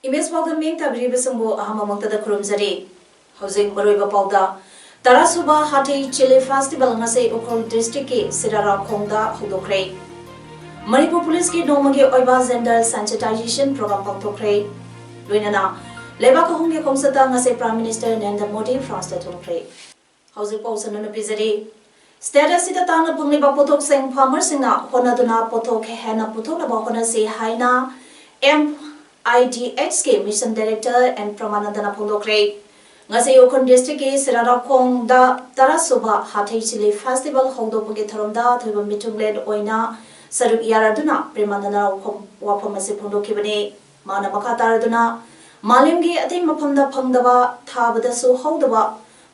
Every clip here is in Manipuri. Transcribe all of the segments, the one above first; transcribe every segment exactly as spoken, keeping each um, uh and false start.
ꯏꯃꯦꯖ ꯄꯥꯎꯗꯝ ꯃꯤꯡ ꯊꯥꯕꯤꯔꯤꯕꯁꯤꯡꯕꯨ ꯑꯍꯥꯟꯕꯃꯛꯇꯗ ꯈꯨꯔꯨꯝꯖꯔꯤ꯫ ꯍꯧꯖꯤꯛ ꯃꯔꯨꯑꯣꯏꯕ ꯄꯥꯎꯗ, ꯇꯔꯥꯁꯨꯕ ꯍꯥꯊꯤ ꯆꯤꯂꯤ ꯐꯦꯁꯇꯤꯚꯦꯜ ꯉꯁꯤ ꯎꯈ꯭ꯔꯨꯜ ꯗꯤꯁꯇ꯭ꯔꯤꯛꯀꯤ ꯁꯤꯔꯥꯔꯥꯈꯣꯡꯗ ꯍꯧꯗꯣꯛꯈ꯭ꯔꯦ꯫ ꯃꯅꯤꯄꯨꯔ ꯄꯨꯂꯤꯁꯀꯤ ꯅꯣꯡꯃꯒꯤ ꯑꯣꯏꯕ ꯖꯦꯟꯗꯔ ꯁꯦꯟꯁꯤꯇꯥꯏꯖꯦꯁꯟ ꯄ꯭ꯔꯣꯒ꯭ꯔꯥꯝ ꯄꯥꯡꯊꯣꯛꯈ꯭ꯔꯦ꯫ ꯂꯣꯏꯅꯅ ꯂꯩꯕꯥꯛ ꯑꯍꯨꯝꯒꯤ ꯈꯣꯡꯆꯠꯇ ꯉꯁꯤ ꯄ꯭ꯔꯥꯏꯝ ꯃꯤꯅꯤꯁꯇꯔ ꯅꯔꯦꯟꯗ꯭ꯔ ꯃꯣꯗꯤ ꯐ꯭ꯔꯥꯟꯁꯇ ꯊꯨꯡꯈ꯭ꯔꯦ꯫ ꯍꯧꯖꯤꯛ ꯄꯥꯎ ꯁꯟꯗꯣꯛꯅ ꯄꯤꯖꯔꯤ꯫ ꯁ꯭ꯇꯦꯠ ꯑꯁꯤꯗ ꯇꯥꯡꯅ ꯐꯪꯂꯤꯕ ꯄꯣꯠꯊꯣꯛꯁꯤꯡ ꯐꯥꯔꯃꯔꯁꯤꯡꯅ ꯍꯣꯠꯅꯗꯨꯅ ꯄꯣꯠꯊꯣꯛ ꯍꯦꯟꯅ ꯄꯨꯊꯣꯛꯅꯕ ꯍꯣꯠꯅꯁꯤ ꯍꯥꯏꯅ ꯑꯦꯝ ꯑꯥꯏ ꯗꯤ ꯑꯦꯛꯁꯀꯤ ꯃꯤꯁꯟ ꯗꯥꯏꯔꯦꯛꯇꯔ ꯑꯦꯟ ꯄ꯭ꯔꯃꯥꯅꯟꯗꯅ ꯐꯣꯡꯗꯣꯛꯈ꯭ꯔꯦ꯫ ꯉꯁꯤ ꯎꯈ꯭ꯔꯨꯜ ꯗꯤꯁꯇ꯭ꯔꯤꯛꯀꯤ ꯁꯤꯔꯥꯔꯥꯈꯣꯡꯗ ꯇꯔꯥꯁꯨꯕ ꯍꯥꯊꯤ ꯆꯤꯂꯤ ꯐꯦꯁꯇꯤꯚꯦꯜ ꯍꯧꯗꯣꯛꯄꯒꯤ ꯊꯧꯔꯝꯗ ꯑꯊꯣꯏꯕ ꯃꯤꯊꯨꯡꯂꯦꯟ ꯑꯣꯏꯅ ꯁꯔꯨꯛ ꯌꯥꯔꯗꯨꯅ ꯄ꯭ꯔꯦꯃꯥꯅꯟꯗꯅ ꯋꯥꯐꯝ, ꯋꯥꯐꯝ ꯑꯁꯤ ꯐꯣꯡꯗꯣꯛꯈꯤꯕꯅꯤ꯫ ꯃꯥꯅ ꯃꯈꯥ ꯇꯥꯔꯗꯨꯅ, ꯃꯥꯂꯦꯝꯒꯤ ꯑꯇꯩ ꯃꯐꯝꯗ ꯐꯪꯗꯕ, ꯊꯥꯕꯗꯁꯨ ꯍꯧꯗꯕ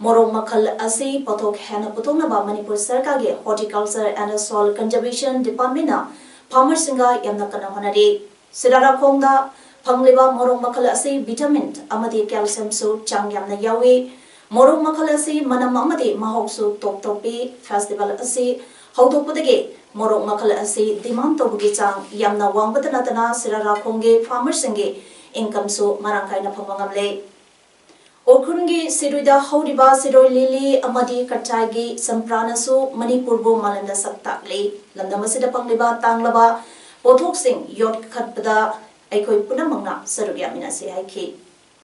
ꯃꯣꯔꯣꯛ ꯃꯈꯜ ꯑꯁꯤ ꯄꯣꯠꯊꯣꯛ ꯍꯦꯟꯅ ꯄꯨꯊꯣꯛꯅꯕ ꯃꯅꯤꯄꯨꯔ ꯁꯔꯀꯥꯔꯒꯤ Horticulture and Soil Conservation Departmentꯅ ꯐꯥꯔꯃꯔꯁꯤꯡꯒ ꯌꯥꯝꯅ ꯀꯟꯅ ꯍꯣꯠꯅꯔꯤ꯫ ꯁꯤꯔꯥꯔꯥꯈꯣꯡꯗ ꯐꯪꯂꯤꯕ ꯃꯣꯔꯣꯛ ꯃꯈꯜ ꯑꯁꯤ ꯚꯤꯇꯥꯃꯤꯟ ꯑꯃꯗꯤ ꯀꯦꯜꯁꯤꯌꯝꯁꯨ ꯆꯥꯡ ꯌꯥꯝꯅ ꯌꯥꯎꯏ꯫ ꯃꯣꯔꯣꯛ ꯃꯈꯜ ꯑꯁꯤ ꯃꯅꯝ ꯑꯃꯗꯤ ꯃꯍꯥꯎꯁꯨ ꯇꯣꯞ ꯇꯣꯞꯄꯤ꯫ ꯐꯦꯁꯇꯤꯚꯦꯜ ꯑꯁꯤ ꯍꯧꯗꯣꯛꯄꯗꯒꯤ ꯃꯣꯔꯣꯛ ꯃꯈꯜ ꯑꯁꯤ ꯗꯤꯃꯥꯟ ꯇꯧꯕꯒꯤ ꯆꯥꯡ ꯌꯥꯝꯅ ꯋꯥꯡꯕꯇ ꯅꯠꯇꯅ ꯁꯤꯔꯥꯔꯥꯈꯣꯡꯒꯤ ꯐꯥꯔꯃꯔꯁꯤꯡꯒꯤ ꯏꯟꯀꯝꯁꯨ ꯃꯔꯥꯡ ꯀꯥꯏꯅ ꯐꯪꯕ ꯉꯝꯂꯦ꯫ ꯎꯈ꯭ꯔꯨꯜꯒꯤ ꯁꯤꯔꯨꯏꯗ ꯍꯧꯔꯤꯕ ꯁꯤꯔꯣꯏ ꯂꯤꯂꯤ ꯑꯃꯗꯤ ꯀꯇꯥꯏꯒꯤ ꯆꯝꯄ꯭ꯔꯥꯅꯁꯨ ꯃꯅꯤꯄꯨꯔꯕꯨ ꯃꯥꯂꯦꯝꯗ ꯁꯛ ꯇꯥꯛꯂꯤ꯫ ꯂꯝꯗꯝ ꯑꯁꯤꯗ ꯐꯪꯂꯤꯕ ꯇꯥꯡꯂꯕ ꯄꯣꯠꯊꯣꯛꯁꯤꯡ ꯌꯣꯛꯈꯠꯄꯗ ꯑꯩꯈꯣꯏ ꯄꯨꯝꯅꯃꯛꯅ ꯁꯔꯨꯛ ꯌꯥꯃꯤꯟꯅꯁꯤ ꯍꯥꯏꯈꯤ꯫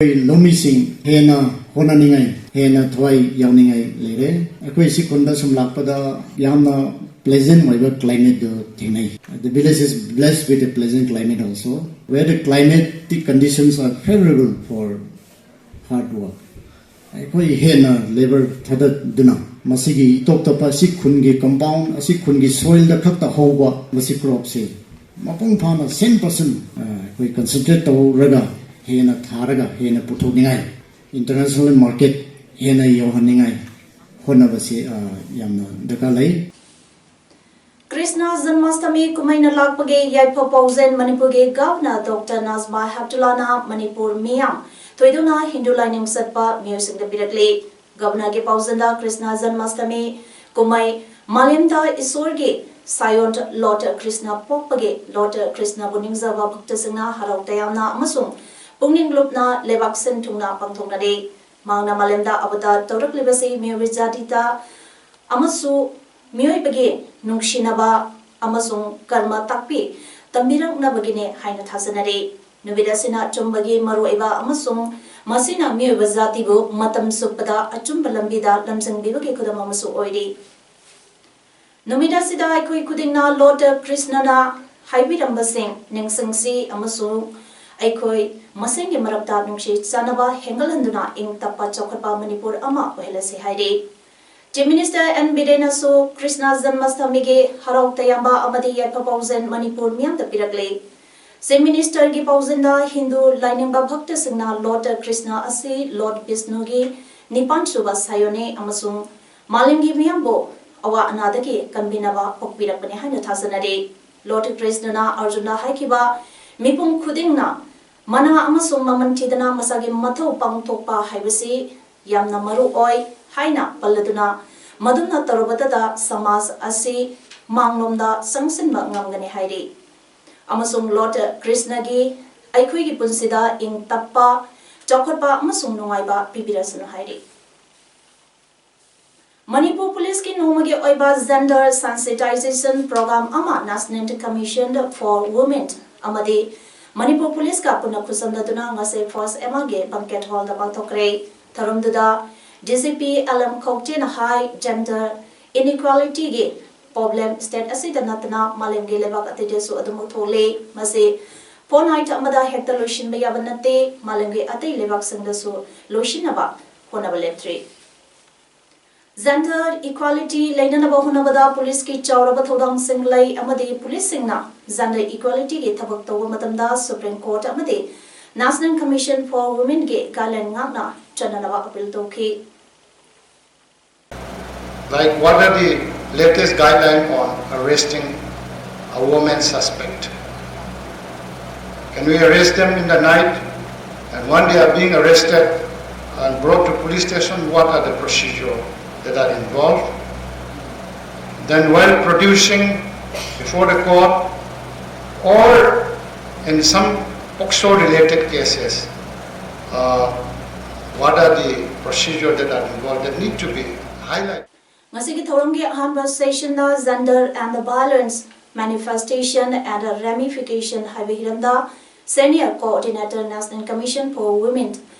ꯑꯩꯈꯣꯏ ꯂꯧꯃꯤꯁꯤꯡ ꯍꯦꯟꯅ ꯍꯣꯠꯅꯅꯤꯡꯉꯥꯏ, ꯍꯦꯟꯅ ꯊꯋꯥꯏ ꯌꯥꯎꯅꯤꯡꯉꯥꯏ ꯂꯩꯔꯦ꯫ ꯑꯩꯈꯣꯏ ꯁꯤ ꯈꯨꯟꯗ ꯁꯨꯝ ꯂꯥꯛꯄꯗ ꯌꯥꯝꯅ pleasant ꯑꯣꯏꯕ climateꯗꯨ ꯊꯦꯡꯅꯩ꯫ The village is blessed with a pleasant climate also, where the climatic conditions are favorable for hard work. ꯑꯩꯈꯣꯏ ꯍꯦꯟꯅ ꯂꯦꯕꯔ ꯊꯥꯗꯗꯨꯅ ꯃꯁꯤꯒꯤ ꯇꯣꯞ ꯇꯣꯞꯄ ꯑꯁꯤ ꯈꯨꯟꯒꯤ ꯀꯝꯄꯥꯎꯟ, ꯑꯁꯤ ꯈꯨꯟꯒꯤ ꯁꯣꯏꯜꯗ ꯈꯛꯇ ꯍꯧꯕ ꯃꯁꯤ ꯀ꯭ꯔꯣꯞꯁꯦ ꯃꯄꯨꯡ ꯐꯥꯅ ꯁꯦꯟ ꯄꯔꯁꯦꯟ ꯑꯩꯈꯣꯏ ꯀꯟꯁꯦꯟꯇ꯭ꯔꯦꯠ ꯇꯧꯔꯒ ꯍꯦꯟꯅ ꯊꯥꯔꯒ ꯍꯦꯟꯅ ꯄꯨꯊꯣꯛꯅꯤꯡꯉꯥꯏ ꯏꯟꯇꯔꯅꯦꯁꯅꯦꯜ ꯃꯥꯔꯀꯦꯠ ꯍꯦꯟꯅ ꯌꯧꯍꯟꯅꯤꯡꯉꯥꯏ ꯍꯣꯠꯅꯕꯁꯤ ꯑ, ꯌꯥꯝꯅ ꯗꯔꯀꯥꯔ ꯂꯩ꯫ ꯀ꯭ꯔꯤꯁꯅ ꯖꯟꯃꯥꯁꯇꯃꯤ ꯀꯨꯝꯍꯩꯅ ꯂꯥꯛꯄꯒꯤ ꯌꯥꯏꯐ ꯄꯥꯎꯖꯦꯜ ꯃꯅꯤꯄꯨꯔꯒꯤ ꯒꯚꯔꯅꯔ ꯗꯣꯛꯇꯔ ꯅꯥꯖꯃꯥ ꯍꯦꯞꯇꯨꯂꯥꯅ ꯃꯅꯤꯄꯨꯔ ꯃꯤꯌꯥꯝ ꯊꯣꯏꯗꯣꯛꯅ ꯍꯤꯟꯗꯨ ꯂꯥꯏꯅꯤꯡ ꯆꯠꯄ ꯃꯤꯑꯣꯏꯁꯤꯡꯗ ꯄꯤꯔꯛꯂꯤ꯫ ꯒꯚꯔꯅꯔꯒꯤ ꯄꯥꯎꯖꯦꯜꯗ ꯀ꯭ꯔꯤꯁꯅ ꯖꯟꯃꯥꯁꯇꯃꯤ ꯀꯨꯝꯍꯩ ꯃꯥꯂꯦꯝꯗ ꯏꯁꯣꯔꯒꯤ ꯁꯥꯌꯣꯟ ꯂꯣꯔꯗ ꯀ꯭ꯔꯤꯁꯅ ꯄꯣꯛꯄꯒꯤ ꯂꯣꯔꯗ ꯀ꯭ꯔꯤꯁꯅꯕꯨ ꯅꯤꯡꯖꯕ ꯚꯛꯇꯁꯤꯡꯅ ꯍꯔꯥꯎ ꯇꯌꯥꯝꯅ ꯑꯃꯁꯨꯡ ꯄꯨꯛꯅꯤꯡ ꯂꯨꯞꯅ ꯂꯩꯕꯥꯛ ꯁꯤꯟ ꯊꯨꯡꯅ ꯄꯥꯡꯊꯣꯛꯅꯔꯤ꯫ ꯃꯍꯥꯛꯅ ꯃꯥꯂꯦꯝꯗ ꯑꯕꯇꯥꯔ ꯇꯧꯔꯛꯂꯤꯕꯁꯤ ꯃꯤꯑꯣꯏꯕ ꯖꯥꯇꯤꯗ ꯑꯃꯁꯨ ꯃꯤꯑꯣꯏꯕꯒꯤ ꯅꯨꯡꯁꯤꯅꯕ ꯑꯃꯁꯨꯡ ꯀꯔꯃ ꯇꯥꯛꯄꯤ ꯇꯝꯕꯤꯔꯛꯅꯕꯒꯤꯅꯦ ꯍꯥꯏꯅ ꯊꯥꯖꯅꯔꯤ꯫ ꯅꯨꯃꯤꯠ ꯑꯁꯤꯅ ꯑꯆꯨꯝꯕꯒꯤ ꯃꯔꯨꯑꯣꯏꯕ ꯑꯃꯁꯨꯡ ꯃꯁꯤꯅ ꯃꯤꯑꯣꯏꯕ ꯖꯥꯇꯤꯕꯨ ꯃꯇꯝ ꯆꯨꯞꯄꯗ ꯑꯆꯨꯝꯕ ꯂꯝꯕꯤꯗ ꯂꯝꯖꯤꯡꯕꯤꯕꯒꯤ ꯈꯨꯗꯝ ꯑꯃꯁꯨ ꯑꯣꯏꯔꯤ꯫ ꯅꯨꯃꯤꯠ ꯑꯁꯤꯗ ꯑꯩꯈꯣꯏ ꯈꯨꯗꯤꯡꯅ ꯂꯣꯔꯗ ꯀ꯭ꯔꯤꯁꯅꯅ ꯍꯥꯏꯕꯤꯔꯝꯕꯁꯤꯡ ꯅꯤꯡꯁꯤꯡꯁꯤ ꯑꯃꯁꯨꯡ ꯑꯩꯈꯣꯏ ꯃꯁꯦꯟꯒꯤ ꯃꯔꯛꯇ ꯅꯨꯡꯁꯤ ꯆꯥꯟꯅꯕ ꯍꯦꯟꯒꯠꯍꯟꯗꯨꯅ ꯏꯪ ꯇꯞꯄ ꯆꯥꯎꯈꯠꯄ ꯃꯅꯤꯄꯨꯔ ꯑꯃ ꯑꯣꯏꯍꯜꯂꯁꯤ ꯍꯥꯏꯔꯤ꯫ ꯆꯤꯐ ꯃꯤꯅꯤꯁꯇꯔ ꯑꯦꯟ ꯕꯤꯔꯦꯟꯅꯁꯨ ꯀ꯭ꯔꯤꯁꯅ ꯖꯟꯃꯥꯁꯇꯃꯤꯒꯤ ꯍꯔꯥꯎ ꯇꯌꯥꯝꯕ ꯑꯃꯗꯤ ꯌꯥꯏꯐ ꯄꯥꯎꯖꯦꯜ ꯃꯅꯤꯄꯨꯔ ꯃꯤꯌꯥꯝꯗ ꯄꯤꯔꯛꯂꯤ꯫ ꯆꯤꯐ ꯃꯤꯅꯤꯁꯇꯔꯒꯤ ꯄꯥꯎꯖꯦꯜꯗ ꯍꯤꯟꯗꯨ ꯂꯥꯏꯅꯤꯡꯕ ꯚꯛꯇꯁꯤꯡꯅ ꯂꯣꯔꯗ ꯀ꯭ꯔꯤꯁꯅ ꯑꯁꯤ ꯂꯣꯔꯗ ꯕꯤꯁꯅꯨꯒꯤ ꯅꯤꯄꯥꯟꯁꯨꯕ ꯁꯥꯌꯣꯟꯅꯤ ꯑꯃꯁꯨꯡ ꯃꯥꯂꯦꯝꯒꯤ ꯃꯤꯌꯥꯝꯕꯨ ꯑꯋꯥ ꯑꯅꯥꯗꯒꯤ ꯀꯟꯕꯤꯅꯕ ꯄꯣꯛꯄꯤꯔꯛꯄꯅꯤ ꯍꯥꯏꯅ ꯊꯥꯖꯅꯔꯤ꯫ ꯂꯣꯔꯗ ꯀ꯭ꯔꯤꯁꯅꯅ ꯑꯔꯖꯨꯟꯗ ꯍꯥꯏꯈꯤꯕ, ꯃꯤꯄꯨꯝ ꯈꯨꯗꯤꯡꯅ ꯃꯅꯥ ꯑꯃꯁꯨꯡ ꯃꯃꯜ ꯊꯤꯗꯅ ꯃꯁꯥꯒꯤ ꯃꯊꯧ ꯄꯥꯡꯊꯣꯛꯄ ꯍꯥꯏꯕꯁꯤ ꯌꯥꯝꯅ ꯃꯔꯨ ꯑꯣꯏ ꯍꯥꯏꯅ ꯄꯜꯂꯗꯨꯅ, ꯃꯗꯨꯝꯅ ꯇꯧꯔꯕꯗꯇ ꯁꯃꯥꯖ ꯑꯁꯤ ꯃꯥꯡꯂꯣꯝꯗ ꯆꯪꯁꯤꯟꯕ ꯉꯝꯒꯅꯤ ꯍꯥꯏꯔꯤ꯫ ꯑꯃꯁꯨꯡ ꯂꯣꯔꯗ ꯀ꯭ꯔꯤꯁꯅꯒꯤ ꯑꯩꯈꯣꯏꯒꯤ ꯄꯨꯟꯁꯤꯗ ꯏꯪ ꯇꯞꯄ, ꯆꯥꯎꯈꯠꯄ ꯑꯃꯁꯨꯡ ꯅꯨꯡꯉꯥꯏꯕ ꯄꯤꯕꯤꯔꯁꯅꯨ ꯍꯥꯏꯔꯤ꯫ ꯃꯅꯤꯄꯨꯔ ꯄꯨꯂꯤꯁꯀꯤ ꯅꯣꯡꯃꯒꯤ ꯑꯣꯏꯕ Gender Sensitization Program ꯑꯃ National Commission for Women ꯑꯃꯗꯤ ꯃꯅꯤꯄꯨꯔ ꯄꯨꯂꯤꯁꯀ ꯄꯨꯟꯅ ꯈꯨꯠꯁꯝꯅꯗꯨꯅ ꯉꯁꯤ ꯐꯣꯔꯁ ꯑꯦꯝ ꯑꯥꯔꯒꯤ ꯕꯦꯡꯀꯦꯠ ꯍꯣꯜꯗ ꯄꯥꯡꯊꯣꯛꯈ꯭ꯔꯦ꯫ ꯊꯧꯔꯝꯗꯨꯗ D G P L M ꯈꯣꯛꯇꯦꯅ ꯍꯥꯏ, ꯖꯦꯟꯗꯔ ꯏꯟꯏꯀ꯭ꯋꯦꯂꯤꯇꯤꯒꯤ ꯄ꯭ꯔꯣꯕ꯭ꯂꯦꯝ ꯁ꯭ꯇꯦꯠ ꯑꯁꯤꯗ ꯅꯠꯇꯅ ꯃꯥꯂꯦꯝꯒꯤ ꯂꯩꯕꯥꯛ ꯑꯇꯩꯗꯁꯨ ꯑꯗꯨꯃꯛ ꯊꯣꯛꯂꯤ꯫ ꯃꯁꯤ ꯐꯣꯔꯠꯅꯥꯏꯠ ꯑꯃꯗ ꯍꯦꯛꯇ ꯂꯣꯏꯁꯤꯟꯕ ꯌꯥꯕ ꯅꯠꯇꯦ꯫ ꯃꯥꯂꯦꯝꯒꯤ ꯑꯇꯩ ꯂꯩꯕꯥꯛꯁꯤꯡꯗꯁꯨ ꯂꯣꯏꯁꯤꯟꯅꯕ ꯍꯣꯠꯅꯕ ꯂꯦꯞꯇ꯭ꯔꯤ꯫ ꯖꯦꯟꯗꯔ ꯏꯀ꯭ꯋꯦꯂꯤꯇꯤ ꯂꯩꯅꯅꯕ ꯍꯣꯠꯅꯕꯗ ꯄꯨꯂꯤꯁꯀꯤ ꯆꯥꯎꯔꯕ ꯊꯧꯗꯥꯡꯁꯤꯡ ꯂꯩ ꯑꯃꯗꯤ ꯄꯨꯂꯤꯁꯁꯤꯡꯅ ꯖꯦꯟꯗꯔ ꯏꯀ꯭ꯋꯦꯂꯤꯇꯤꯒꯤ ꯊꯕꯛ ꯇꯧꯕ ꯃꯇꯝꯗ ꯁꯨꯄ꯭ꯔꯤꯝ ꯀꯣꯔꯠ ꯑꯃꯗꯤ National Commission for Women ꯒꯤ guideline ꯉꯥꯛꯅ ꯆꯠꯅꯅꯕ appeal ꯇꯧꯈꯤ꯫ Like, what are the latest guideline on arresting a woman suspect? Can we arrest them in the night? And when they are being arrested and brought to police station, what are the procedure that are involved? Then while producing before the court or in some POCSO related cases, uh, what are the procedure that are involved that need to be highlighted? ꯉꯁꯤꯒꯤ ꯊꯧꯔꯝꯒꯤ ꯑꯍꯥꯟꯕ session the Gender and Violence, Manifestation and Ramification ꯍꯥꯏꯕ ꯍꯤꯔꯝꯗ Senior Coordinator, National Commission for Women,